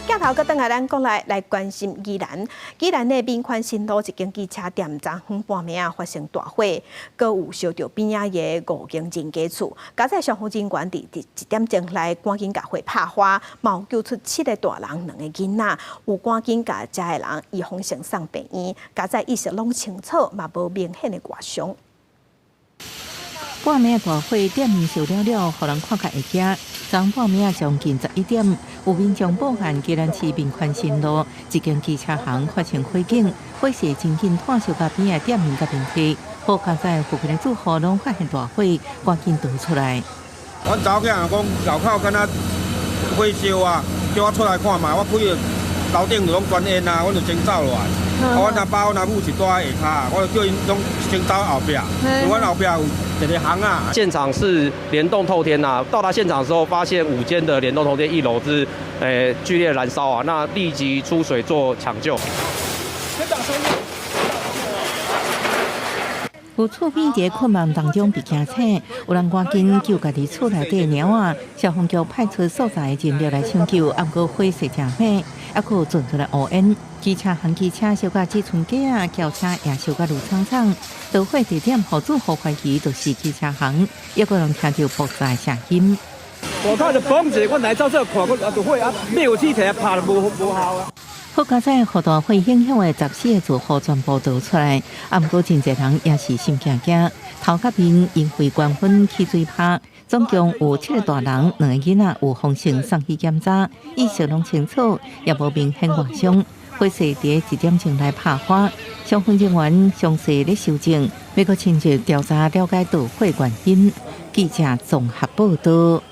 鏡頭閣轉來咱國內來關心宜蘭，宜蘭的民權新路一間機車店，昨昏半暝仔發生大火，閣有燒著邊仔的五間人家厝。佳哉消防人員佇1點鐘來趕緊共火拍花，嘛有救出七个大人、兩個囡仔，有趕緊共遮的人預防性送病院。佳哉意識攏清楚，嘛無明顯的外傷。半暝大火店面燒了了，予人看較會驚。昨半暝將近11點，有民眾報案，宜蘭市民權新路一間機車行發生火警，火勢真緊，湠燒到邊仔店面佮電梯。好佳哉附近的住戶攏發現大火，趕緊逃出來。阮查某囝講樓口敢若火燒啊，叫我出來看覓，我開樓頂就攏全煙啊，阮就先走落來。啊，阮阿爸、阮阿母是蹛下跤，我就叫𪜶攏先走後壁，因為阮後壁有一个巷仔。現場是聯動透天啊，到達現場的時候，發現五間的聯動透天一樓是劇烈燃燒啊，那立即出水做搶救。有厝邊佇困夢當中被驚醒，有人趕緊救家己厝內底的貓仔。消防局派出數十个人力來搶救，毋過火勢誠猛，猶閣有傳出來烏煙。機車行機車燒甲只賰架仔，轎車也燒甲愈氅氅。導火地點予住戶懷疑就是機車行，猶閣人聽著爆炸聲音。外口就嘣一下，我來走出來看，閣啊著火啊，滅火器提來拍就無無效啊。好佳哉，予大火影響的14個住戶全部逃出來，啊，毋過真濟人也是心驚驚，頭殼面因為關分起水泡，總共有七個大人、兩個囡仔有風險送去檢查，意識攏清楚，也無明顯外傷。火勢佇1點鐘來拍花，消防人員詳細咧搜證，欲閣深入調查了解導火原因。記者綜合報道。